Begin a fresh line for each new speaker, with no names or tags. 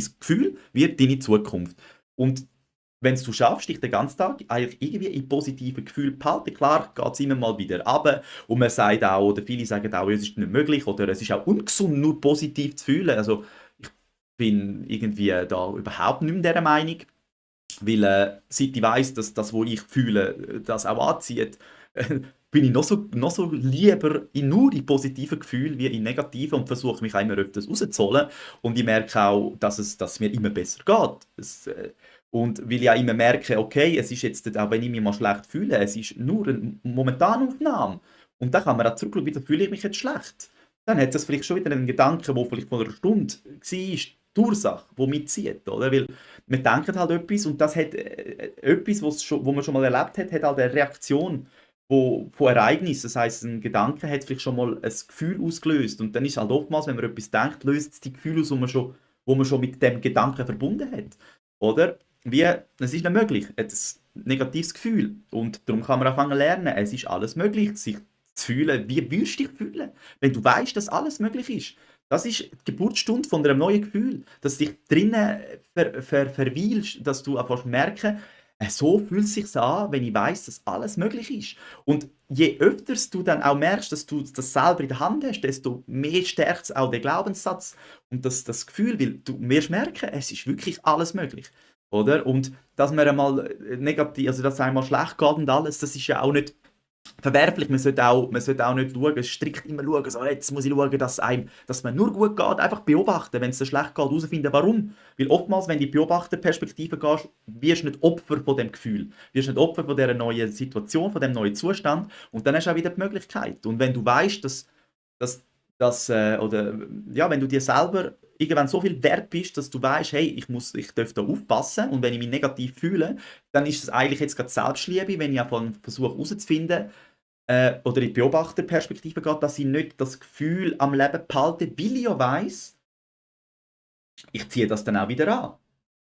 Gefühl wird deine Zukunft. Und wenn du schaffst, dich den ganzen Tag eigentlich irgendwie in positiven Gefühlen behalten, klar geht es immer mal wieder runter und man sagt auch, oder viele sagen auch, es ist nicht möglich oder es ist auch ungesund, nur positiv zu fühlen. Also ich bin irgendwie da überhaupt nicht mehr dieser Meinung, weil seit ich weiss, dass das, was ich fühle, das auch anzieht, bin ich noch so lieber nur in positiven Gefühlen wie in negativen und versuche mich auch immer öfters rauszuholen. Und ich merke auch, dass es mir immer besser geht. Und weil ich auch immer merke, okay, es ist jetzt, auch wenn ich mich mal schlecht fühle, es ist nur eine Momentanaufnahme. Und dann kann man auch zurückschauen, wieso fühle ich mich jetzt schlecht? Dann hat es vielleicht schon wieder einen Gedanken, der vielleicht vor einer Stunde war, die Ursache, die mitzieht, oder? Weil wir denken halt etwas und das hat etwas, wo man schon mal erlebt hat, hat halt eine Reaktion von Ereignissen. Das heisst, ein Gedanke hat vielleicht schon mal ein Gefühl ausgelöst und dann ist halt oftmals, wenn man etwas denkt, löst es die Gefühle aus, wo man schon mit dem Gedanken verbunden hat. Oder? Wie, es ist nicht möglich, ein negatives Gefühl. Und darum kann man anfangen zu lernen, es ist alles möglich, sich zu fühlen. Wie würdest du dich fühlen, wenn du weißt, dass alles möglich ist? Das ist die Geburtsstunde von einem neuen Gefühl, dass du dich drinnen verweilst, dass du einfach merken, so fühlt es sich an, wenn ich weiß, dass alles möglich ist. Und je öfter du dann auch merkst, dass du das selber in der Hand hast, desto mehr stärkt auch der Glaubenssatz und das Gefühl, weil du wirst merken, es ist wirklich alles möglich. Oder? Und dass man einmal negativ, also dass es einmal schlecht geht und alles, das ist ja auch nicht verwerflich. Man sollte auch nicht schauen, strikt immer schauen, so, jetzt muss ich schauen, dass man nur gut geht, einfach beobachten, wenn es dir schlecht geht, herausfinden, warum. Weil oftmals, wenn du in die Beobachterperspektive gehst, wirst du nicht Opfer von dem Gefühl, wirst nicht Opfer von dieser neuen Situation, von dem neuen Zustand und dann hast du auch wieder die Möglichkeit. Und wenn du weißt, dass, oder ja, wenn du dir selber irgendwann so viel wert bist, dass du weißt, hey, ich darf da aufpassen und wenn ich mich negativ fühle, dann ist es eigentlich jetzt gerade Selbstliebe, wenn ich einfach versuche herauszufinden, oder in die Beobachterperspektive geht, dass ich nicht das Gefühl am Leben behalte, weil ich ja weiss, ich ziehe das dann auch wieder an.